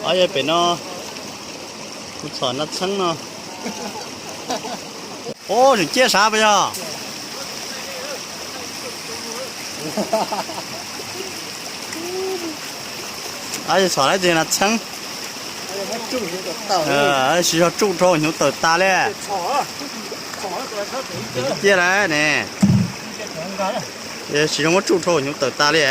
Ob yog pem no, kuv txhom na txheeb no. Ub, nws ciaj sav puas yog? Txhom lawm ces na txheeb. Tsis yog tsuj rau hnyuv tawm tas li. Ciaj lawm ne. Tsis yog muab tsuj rau hnyuv tawm tas li.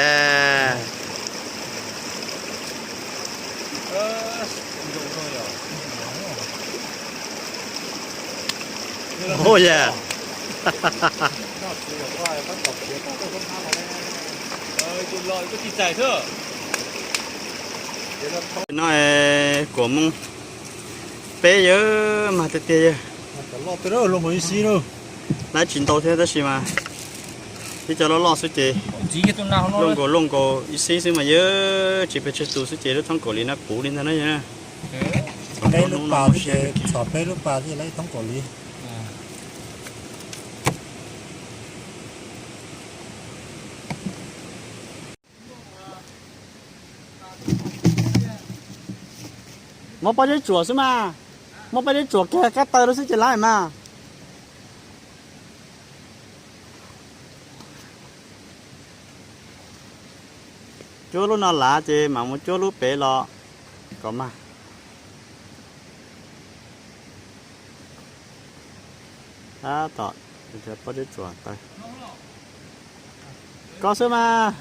Ua yog. No kuam moo peb yawg, mag tiag tiag yawg. Lab tsis ntau thiab tab sis mas ib co loj loj xwb ces luaj nkaus luaj nkaus ib xib xwb mas yawg, tsis pes tsawg tus xwb ces lub thoob kaum li no puv li ntag na yawg. Peb lub pas, txhom peb lub pas thiaj li thoob kaum li. Muab pob zeb tsuam xwb mas, muab pob zeb tsuam kiag kab taw rau xwb ces lab mas. Cuab lub no lav ces mam mus cuab lub pem los kom mag. Tab tom pob zeb tsuam taw. Koj xwb mas.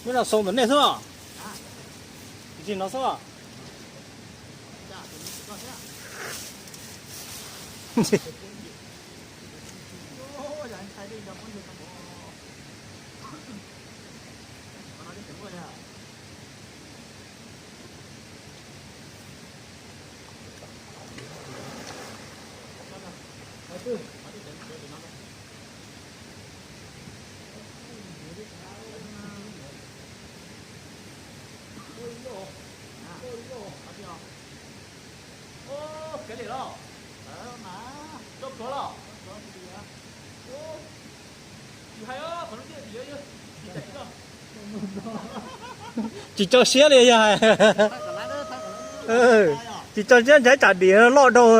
Nyob no xau ntawm nej xwb os. Tsis no xwb os. Tsis tso siab li yog hais. Tsis tso siab ntshai tsam dim loj dhau.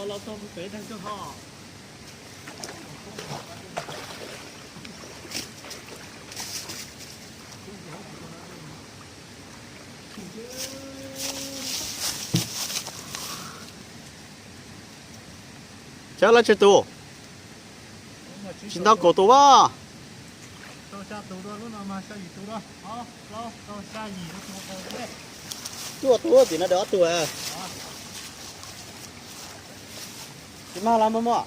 Los tus twg? Cab lawv tsawg tus? Tsis ntau kaum tus as. Cuaj tus tim no dawm ob tug. Tsis mag las muaj muaj.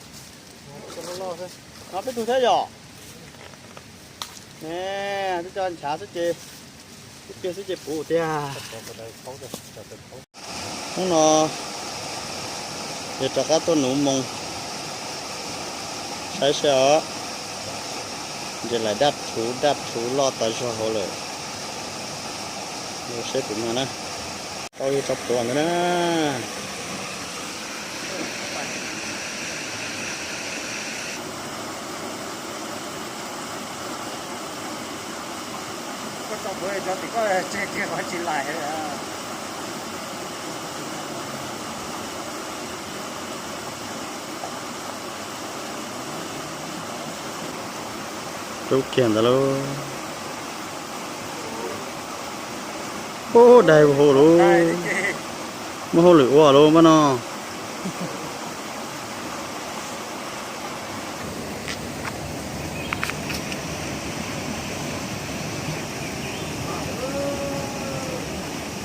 No peb tug thiab yom. Ne, twb coj nchav xwb ces, twb tiag xwb ces puv tiag. Hnub no yog rov qab tuaj nuv moo saib seb os. Ntshe laim daj rhuv daj rhuv loj tas zog hauv lawm. Seb puas mag na. Tau yog tso pluav ntawd na. Koj tso pluav tso tim koj tseg kiag qhov tsis laim. Rub kiag ntawd lauj. Ub, dai hu lauj. Muaj hauj lwm ua lauj npab no.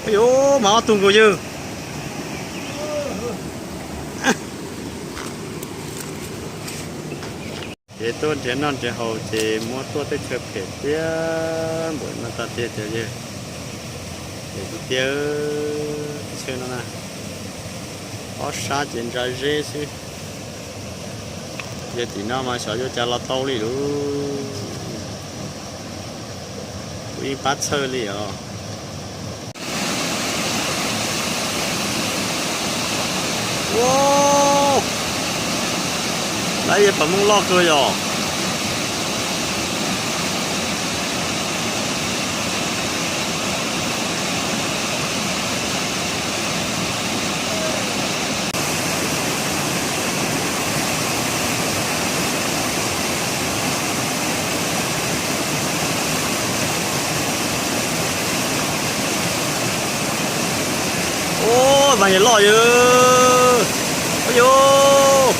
Ua yuav mas ob tug nkaus yawg. Ces tuaj nrhiav noj nrhiav haus ces muab tuaj teb chaws phem thiab npaum no tag tiag tiag yawg. Phem tiag tiag, teb chaws no na, ob sab ces ntsa zeb xwb. Yog tim no mas xyov yuav cas los tau li lauj. Kuv yeej pab txhawj li os. Ua, lawv yog pab Hmoob loj kawg yom. Ua, mas yog loj yawg. Ua yuav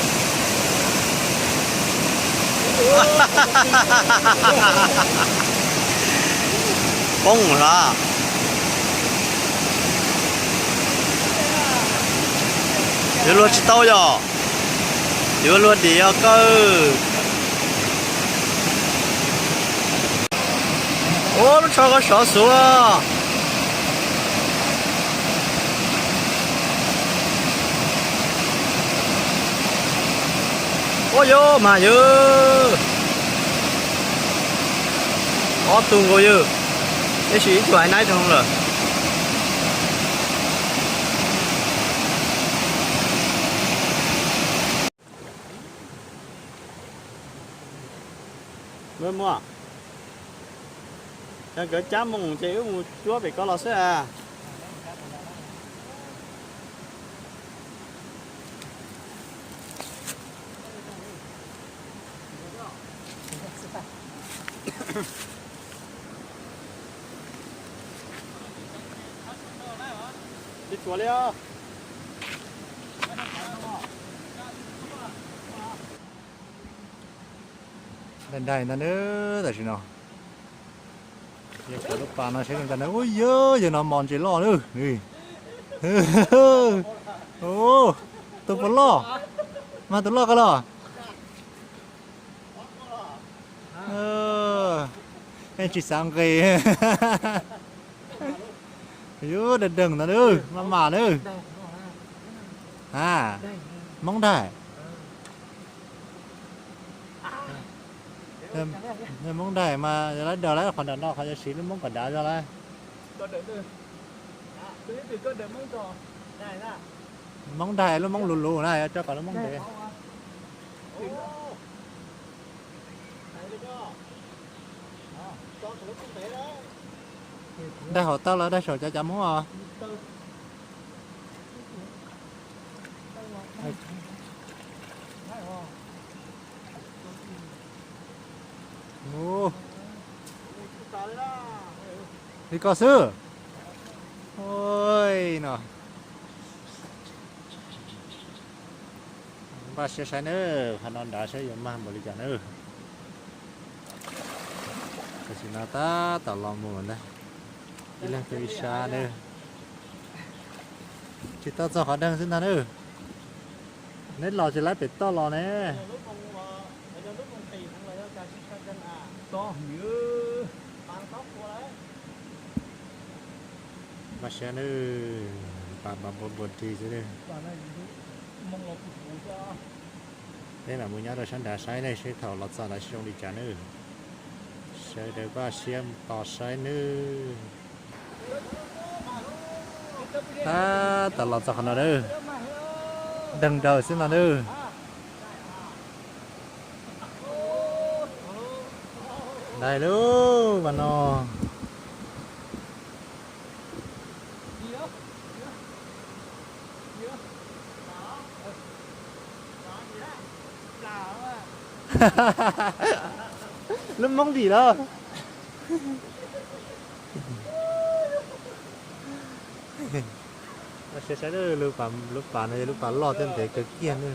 poob lawm. Yuav luag tsis tau yom. Yuav luag dim os kawg. Ua, lub tsho koj sov xuv. Ua yuav mas yawg, ob tug nkaus yawg, tab sis ib tug hais naib rau lawm. Muaj, muaj, yog nkawd cab mus ces wb mus cuab pem ko los xwb as. Tsis tsuav li os. Ntaig ntaig ntag nawb, tam sim no. Yog cov lub pas no saib li ntag nawb. Ub, yawg, yawg no mos ntses loj nawb. Tus puas loj? Mas tus loj ko los. Yeej tsis xav nqis. Yus, deeg deeg ntawd nawb, maj mam nawb. A, Hmoob Daim. Hmoob Daim mas yog lawv daws lawv qhov nram no qhov yuav siv lub Hmoob kom dav zog lawm. Hmoob Daim lub Hmoob luv luv na, yuav tso kom lub Hmoob ntev. Daig hauv taw los daig saum cov cav Hmoob os. Li ko xwb. Ua no, npaj siab saib nawb, qhov no nrad saib yuav mag npaum li cas nawb. Tam sim no tab tom los mus ntag, ib leeg tu ib sab nawb. Tsis tau txog qhov deeg xwb ntag nawb. Neb los tsis laib pem toj los ne. Npaj siab nawb, pas npam npua npua rig xwb nawb. Peb mam mus nyob rau sab nrad saib ne, seb thaum los txog ntawd zoo li cas nawb. Sawv daws npaj siab tos saib nawb. Tab tom los txog qhov no nawb, deeg nraws xwb no nawb. Ntais lub vas no. Lub Hmoob Vim los. Saib saib, lub pas no yog lub pas loj thiab ntev kawg kiag ne.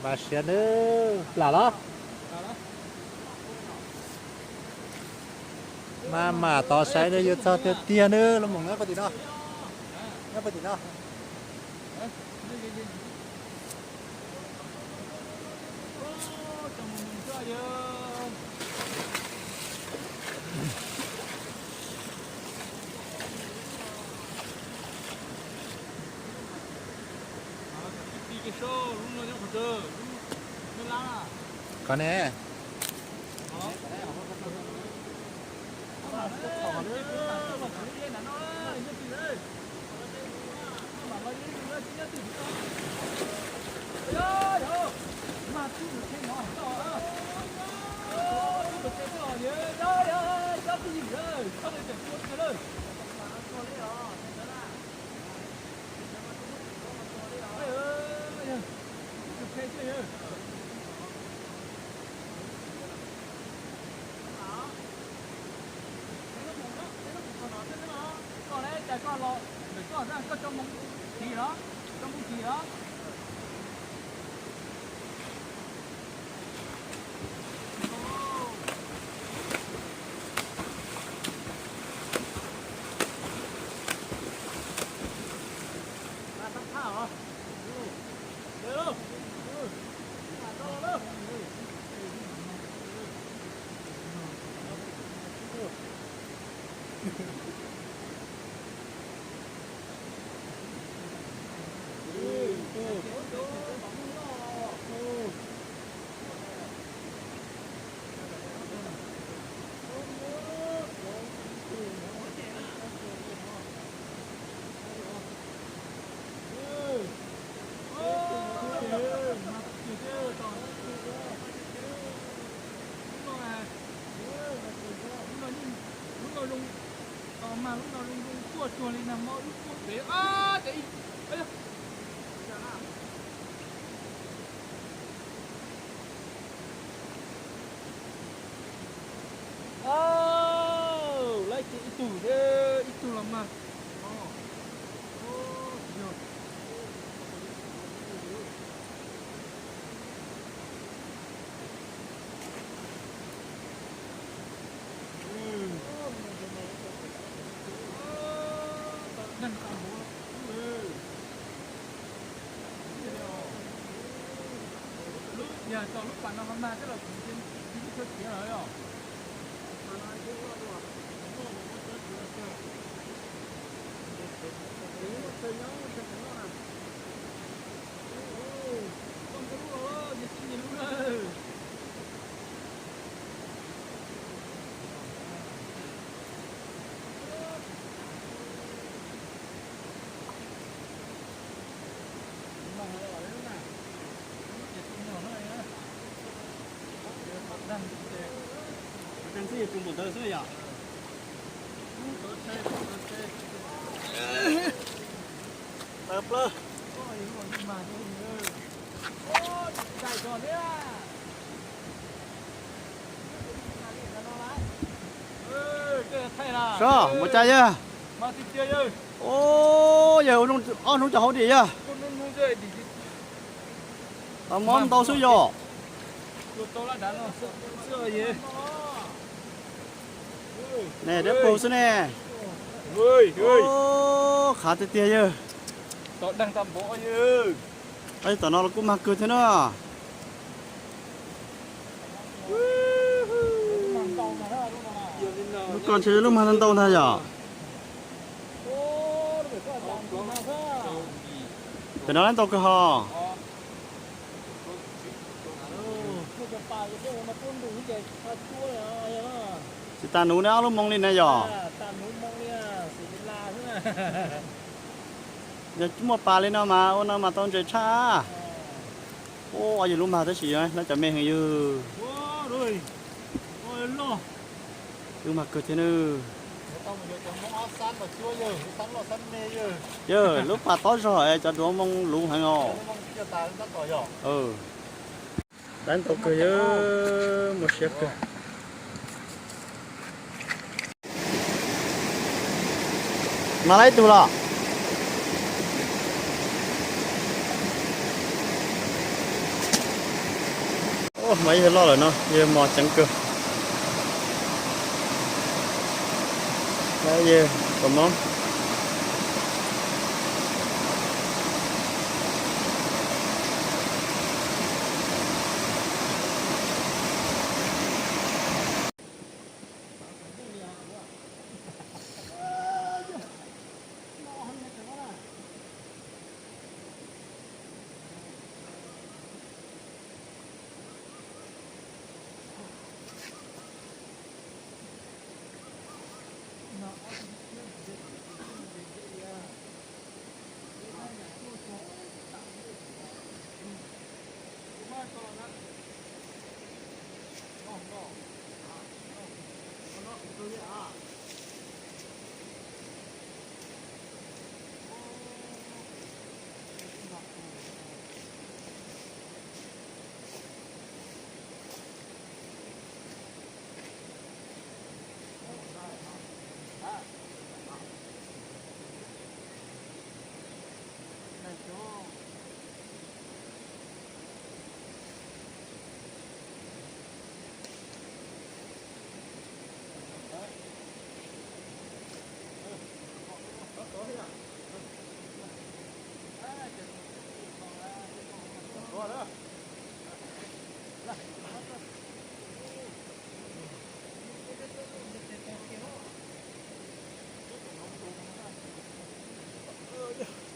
Mas siav nawb, plam los. Mas mam tos saib nws yuav txog tiag tiag nawb, lub moos nyob puag tim no. Nyob puag tim no. Qhov ne. Lawv ces ib tug thiab ib tug los mas. Yog tau lub pas no los mag thiab los kuv cia li tsis tshua khiav lawm os. Tawm plaws. Sov mus cas yawg? Ub, yawg, ob hnub cov hauv dim yawg. Tau mob ntau xwb yog. Ne deb paug xwb ne. Ub, qhav tiag tiag yawg. Tom no los kuj mag kawg thiab na. Lub ko ntshe lub mag ntau ntag yom. Pem no lawv ntau kawg hos. Tsis tas nuv ne, ob lub moos li na yom. Yog muaj pas li no mas ua no mas tau ntses tshaj. Ua yog lub mag tab sis yog lawv cov me heev yog. Lub mag kawg thiab na. Yog lub pas tob zog cov duav moo luv heev os. Dab ntau kawg yog muaj siab kawg. Mas lawv ib tug los. Mas yog loj lawm no yog mos ceev kawg. Yog tus mob.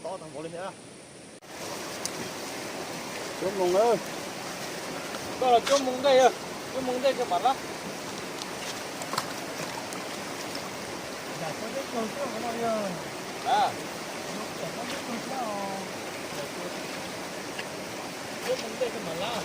Tob tag npaum li thiab. Cuab moos, koj los cuab moos ntej, cuab moos ntej koj mam lab. Cuab moos ntej koj mam lab.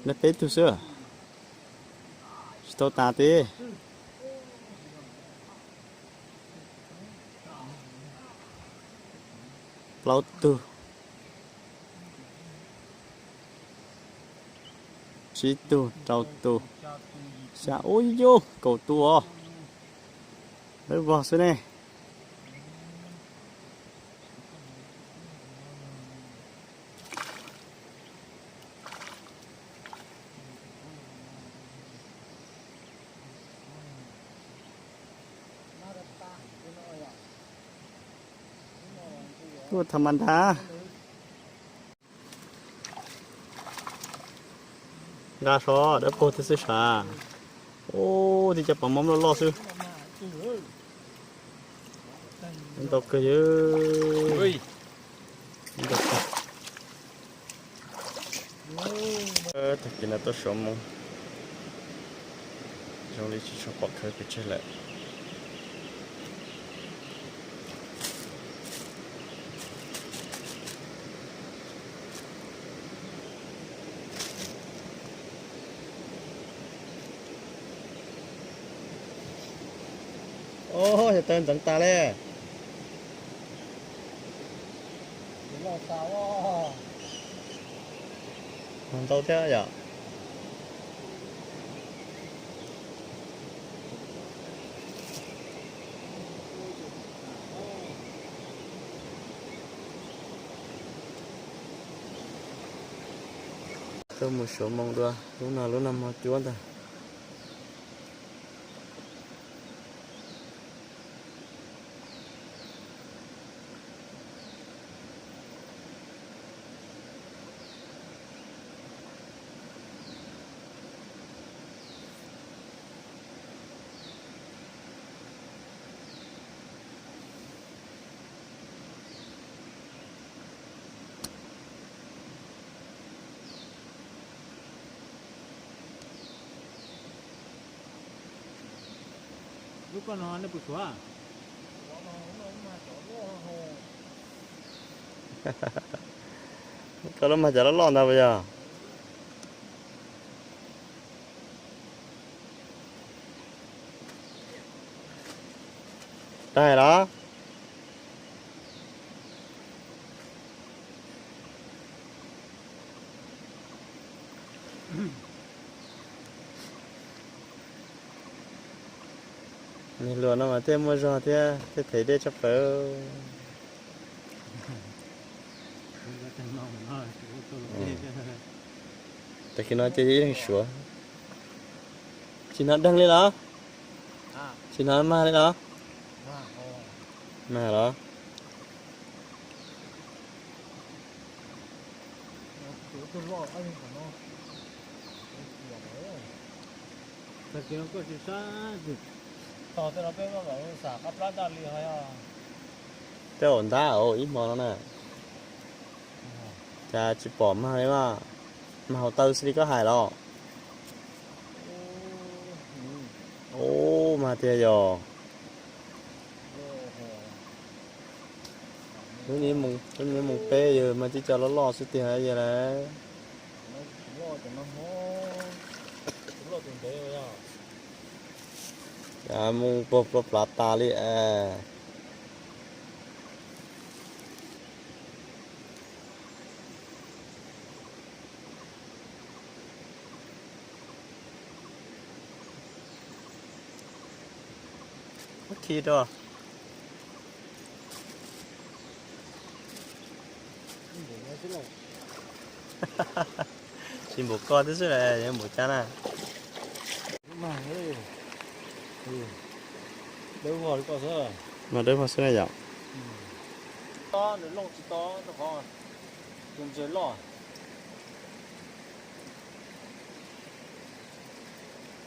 Neb peb tug xwb, tsis tau tas tib. Plaub tug, tsib tug, rau tug, xya, ub yug kaum tus os. Lawv vog xwb ne. Tuaj tham mas nrad. Nqa sov dawb paug thiab xwb sav. Ub, tib cov pos mom loj loj xwb. Ntau kawg yog. Tag kis no tuaj suav moo, zoo li tsis tshua pom khawv pes tsawg lawm. Os, yog taw ntxeev tas li. Ntau thiab yom. Tuaj mus suav moo dua, lub no lub no hmo cuab ntag. Lub koj no nej puas suav? Koj lub mag cov loj loj ntag puas yog? Tag los? Niag hluas no mas thiaj muaj zog thiab, thiaj thev dej tshaj plaws. Tag kis no ces ib leeg suav. Tsis hnov deeg li los? Tsis hnov mag li los? Mag los? Tej zaum ntab ib hmo no na. Cas tsis pom mag li mas, mag hauv taw xwb li koj hais los? Ub, mag tiag yog. Lub niag moos peb yog mas tib co loj loj xwb tiag yog lawm. Cas moos puag plua plav tas li es. Khi rau. Tsis npaum koj twb xwb las, yuav npaum cas na. Mas dawb vog xwb na yom.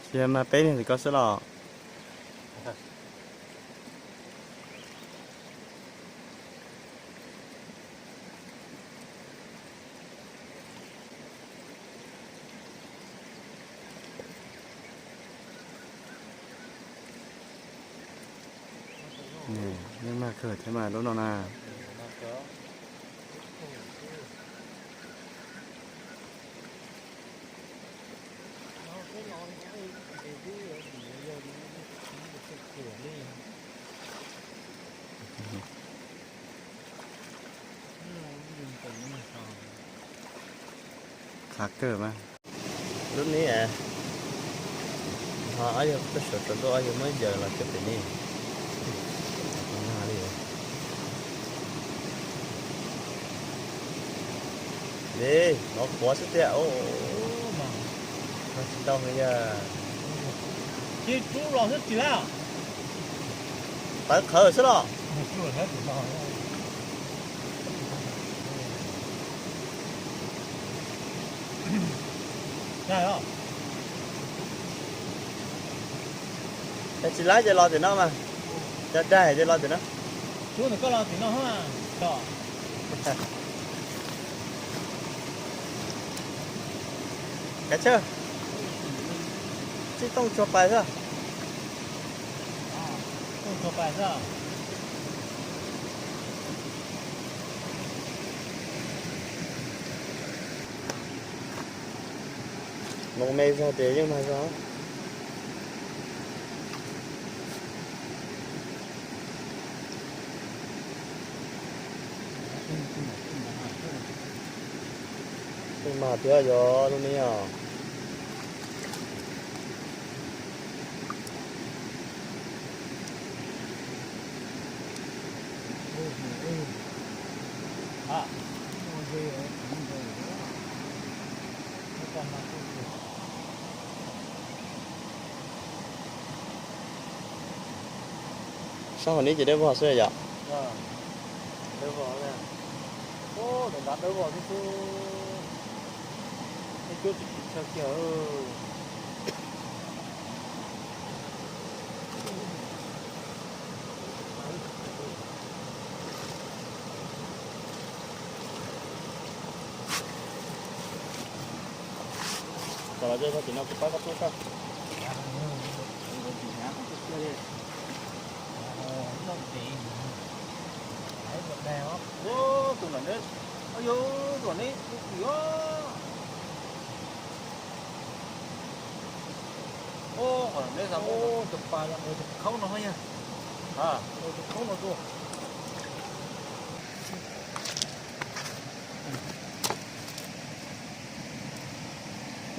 Tsis yog mas peb leeg ntawm koj xwb los. Yeej mag kawg thiab mas lub no na. Qab kawg mas. Lub neb, ho ob yog tuaj sawv tsees tuaj, ob yog muab yawm los cov pem ne. Li, nov quav xwb tiag. Nov tsis tau heev yog. Tawv qhawv xwb los. Cas tsis laib ces los tim no mas. Cas daig ces los tim no. Kav tsij, txij tooj tsuag pais xwb. Moos me zog ces yeej mag zog. Mag thiab yog lub neb os. Sab hauv neb ces dawb vog xwb yom. Dawb vog, dawb vog xwb xwb. Cuab tsis tsis chaw kiag. Los tim no kuv pab koj tuaj koj. Tus no ne, tus no ne, tus no ne. Tus pas tus khaub no yog, tus khaub no tuaj.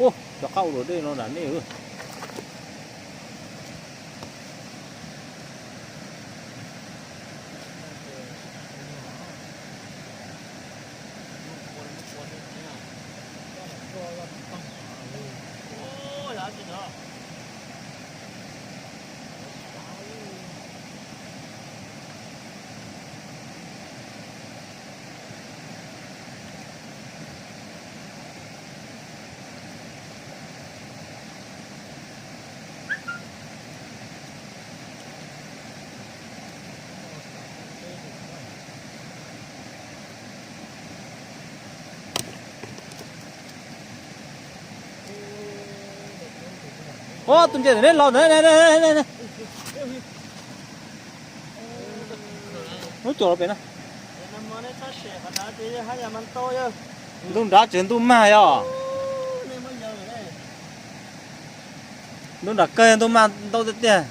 Ub, rov qab ua luam dej no nram nej. Ub, tus ntses neb los ntawd. Hnub cuam los pem na. Ntuj nrab tseem ntuj mag yog. Ntuj nram kawg ntuj mag ntau tiag tiag.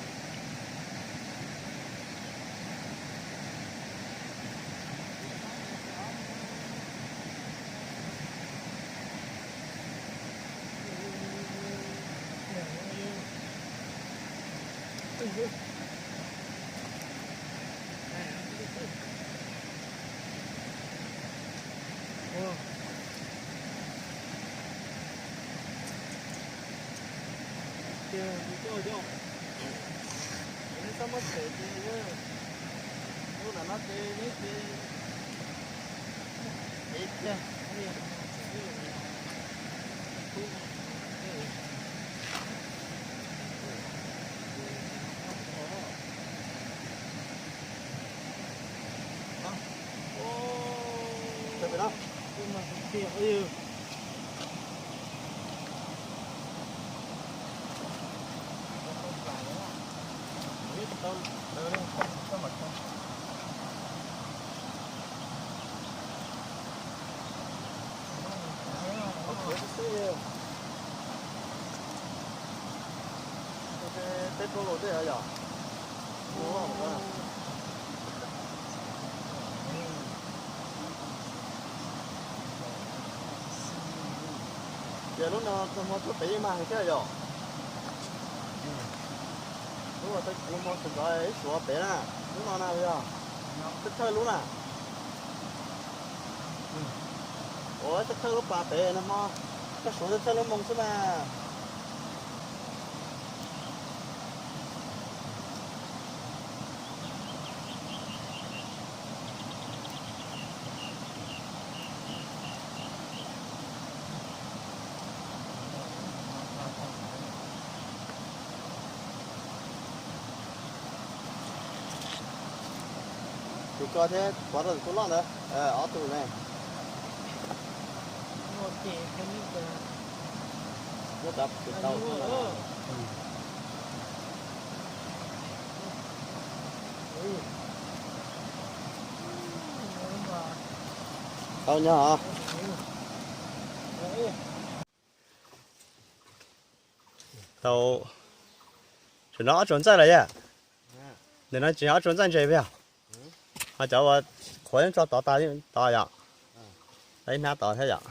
Peb plaub los tej yom. Ces lub no txog hmo tuaj pem yeej mag heev thiab yom. Lub uas tau kuv hmo sawv ntxov ib suav pem na, lub no na yog thawj thawj lub na. Ua thawj thawj lub pas pem no hmo, koj suav thawj thawj lub moo xwb mas. Tus ko thiab pov rau tus tub loj ntawd, ob tug ne. Nyob rau pem tau. Tau nyob os. Tau, tam no ob tsuas ntxaij lawm yom. Ntawm no tsis yog ob tsuas ntxaij ntses puas yog? Ho cov uas qhuav yeej tso tod tas tod yom. Ib hnab tod thiab yom.